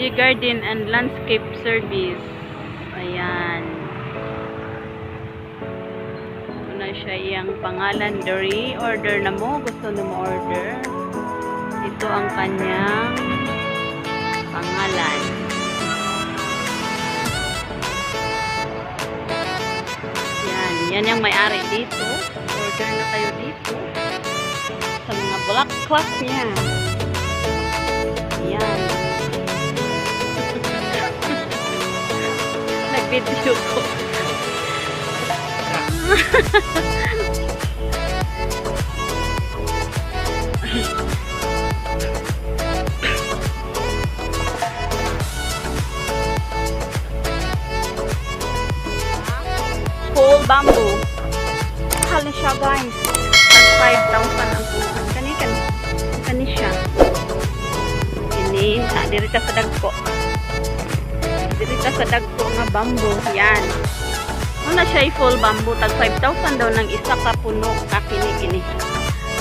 MG Garden and Landscape Service. Ayan. Mao na siya iyang pangalan diri. Order na mo. Gusto na mo order. Ito ang kanyang pangalan. Yan. Yan yung may-ari dito. Order na kayo dito. Sa mga bulaklak niya. Yan. Nag-video ko. Whole bamboo. Mahal na siya, guys. Tag 5,000 ang punuan. Kani, kani. Kani siya. Kini, diri ta sa dagko. Diri ta sa dagko nga bamboo. Yan. Mao na siya full bamboo. Tag 5,000 daw ng isa ka puno. Kakini, kini.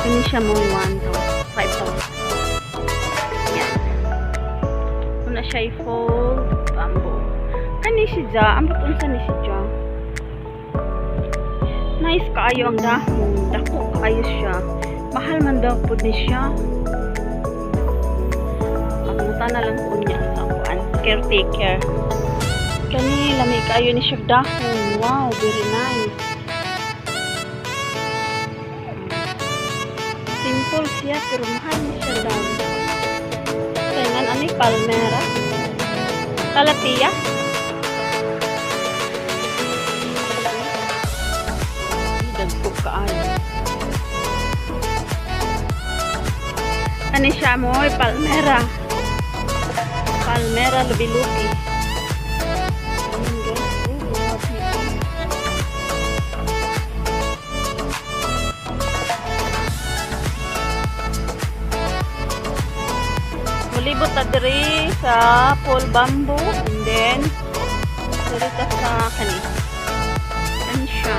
Kini siya mo 1 5,000. Yan. Mao na siya full bamboo. Kani siya, ambot unsa ni siya. Nice kaayo ang dahon. Dako kaayo siya. Mahal man daw pud ni siya. Pamunta na lang ko niya sa kuan. Caretaker. Kani lami kaayo ni siya dahon. Wow, very nice. Simple siya pero mahal ni siya daw. Kaya ani palmera. Calathea. Dagko kaayo. Ani siya mo, palmera. Palmera lubi-lubi. Ayan, guys. Oh, grabe. Mulibot ta diri sa pole bamboo and then diri ta sa kani. Kani siya.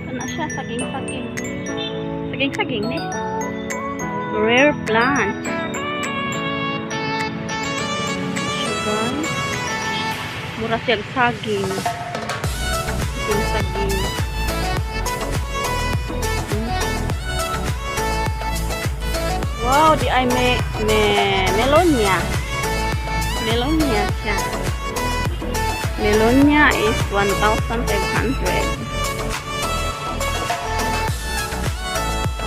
Ano siya? Saging-saging. Saging-saging ni. Rare plant. Siya, guys. Mura siyang saging. Saging-saging. Wow, di ay may melonia. Melonia siya. Melonia is 1,500.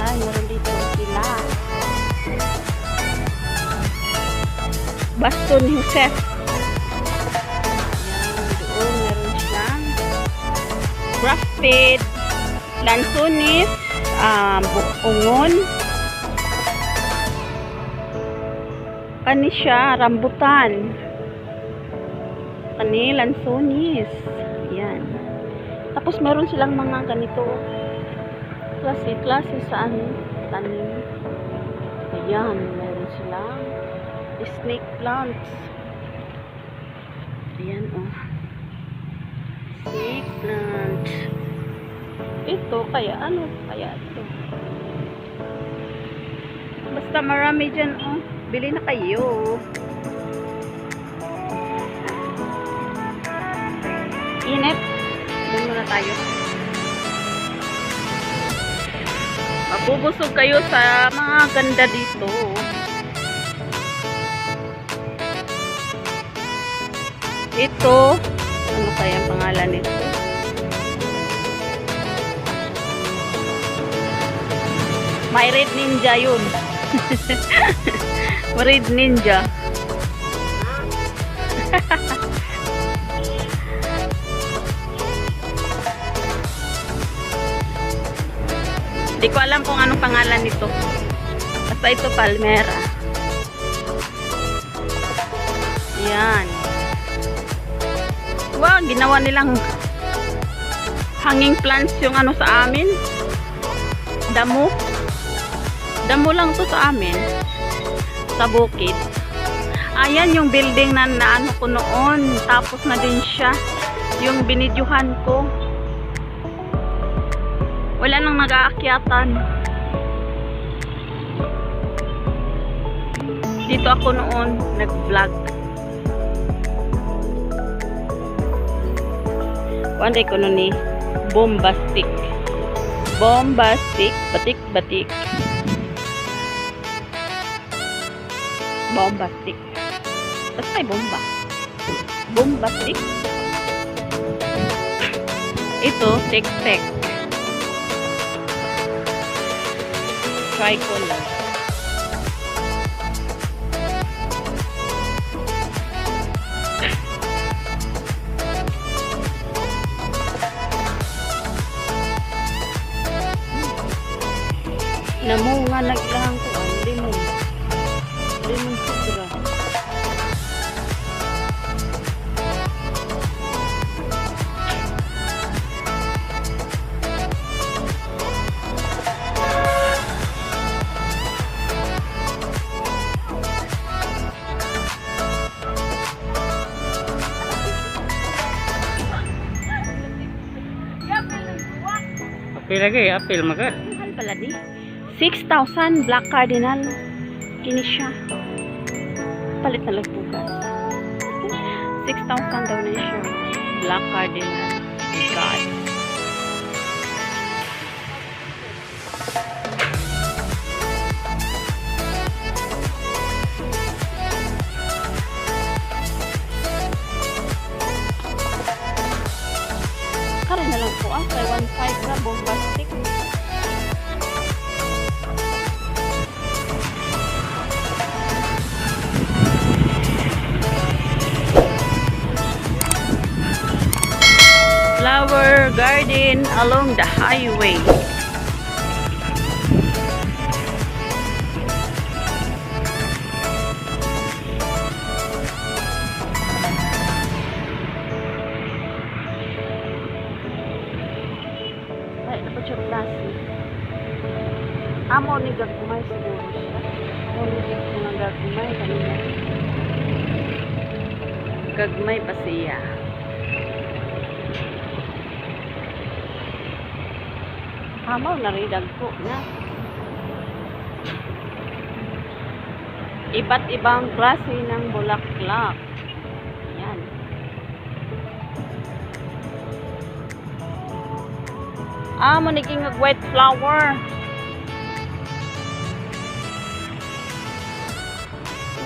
Ay, meron dito sila. Baston ni Joseph. Yan, doon meron siyang grafted lansones, ungon. Kani siya, rambutan. Kani, lansones. Yan. Tapos meron silang mga ganito. Klase-klase sa ano, tanim. Ayan, meron silang snake plants. Ayan, oh. Snake plant. Ito, kaya ano, kaya ito. Basta marami dyan, oh. Bili na kayo. Init. Doon muna tayo. Mabubusog kayo sa mga ganda dito. Ito, ano kaya ang pangalan nito? My Red Ninja yun. Red Ninja. Hindi ko alam kung anong pangalan nito. Basta ito palmera. Ayan. Wow, ginawa nilang hanging plants yung ano sa amin. Damo. Damo lang to sa amin. Sa bukid. Ayan yung building na naano ko noon. Tapos na din siya. Yung binidyuhan ko. Wala nang nag-aakyatan. Dito ako noon nag-vlog. Kuan ko noon ni Bombastic. Bombastic, batik batik. Bombastic. Basta ay bomba. Bombastic. Ito, tek-tek. Try ko lang. Namunga naglang ko ang lemon. Lemon sobra. Okay lagi, apil magad. Mahal pala ni. 6,000 Black Cardinal. Kini siya. Palit na lang bugas. 6,000 daw na siya. Black Cardinal. God. Kare na lang po ah. Kay 1.5 na bombastic. Flower garden along the highway. Ay, dapat siya klase. Amo ni gagmay siguro siya. Amo ni mga gagmay kanina. Gagmay pa siya. Hamaw na rin dagko na. Iba't ibang klase ng bulaklak. Yan. Ah, mo naging white flower.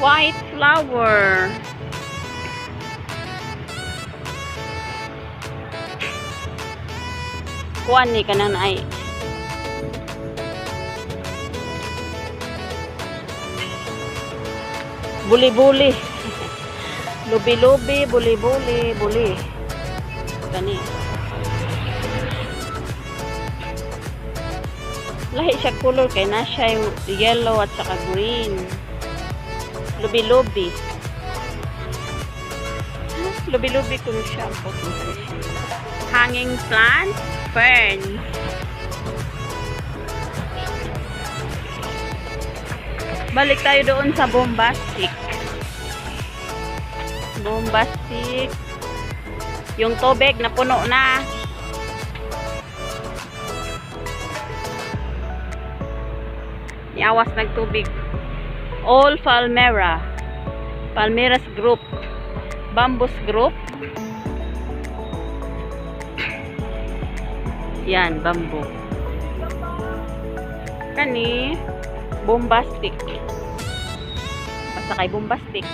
White flower. Kuan ni kanang ay buli-buli. Lubi-lubi, buli-buli, buli. Kani. Lahi siya color kay na siya yung yellow at saka green. Lubi-lubi. Lubi-lubi kuno siya. Hanging plant, fern. Balik tayo doon sa bombastic. Bombastic. Yung tubig na puno na. Niawas nagtubig. All Palmera. Palmeras Group. Bambus Group. Yan, bamboo. Kani, bombastic. Basta kay bombastic.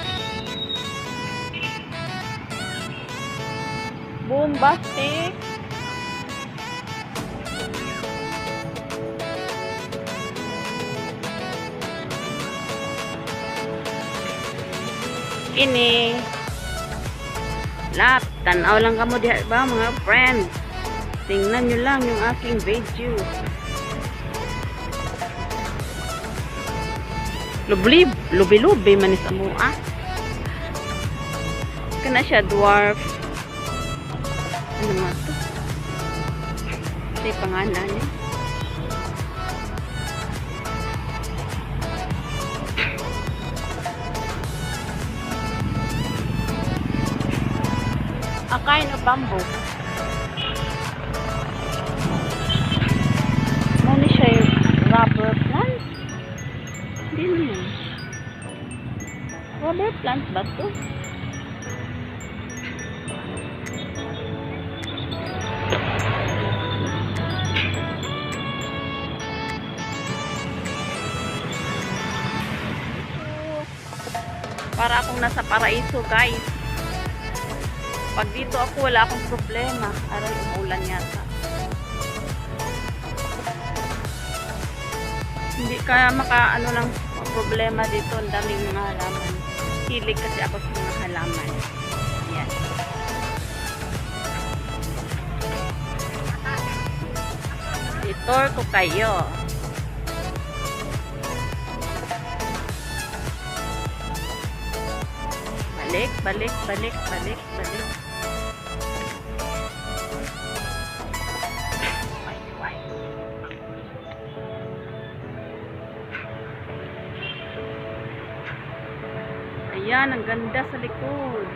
Bombastic. Kini. Lap, tanaw lang kamo diha ba mga friend. Tingnan nyo lang yung aking video. Lubli, lubi-lubi man is amo ah. Kana siya dwarf. Ano nga to? Ito yung pangalan niya. Kind of bamboo. Ano ni siya, yung rubber plant? Hindi naman. Rubber plant ba to? Para akong nasa paraiso, guys. Pag dito ako, wala akong problema. Aray, umulan yata. Hindi ka maka ano ng problema dito. Ang daming mga halaman. Hilig kasi ako sa mga halaman. Yan. I-tour ko kayo. Balik, balik, balik, balik, balik. Ay, ay. Ayan, ang ganda sa likod.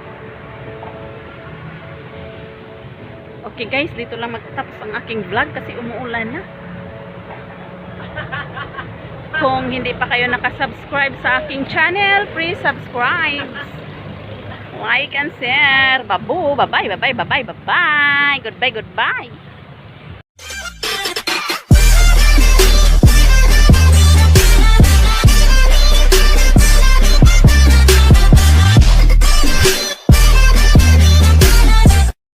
Okay guys, dito lang magtapos ang aking vlog kasi umuulan na. Kung hindi pa kayo nakasubscribe sa aking channel, please subscribe. Like and share. Babu, bye-bye, bye-bye, bye-bye, bye-bye. Goodbye, goodbye.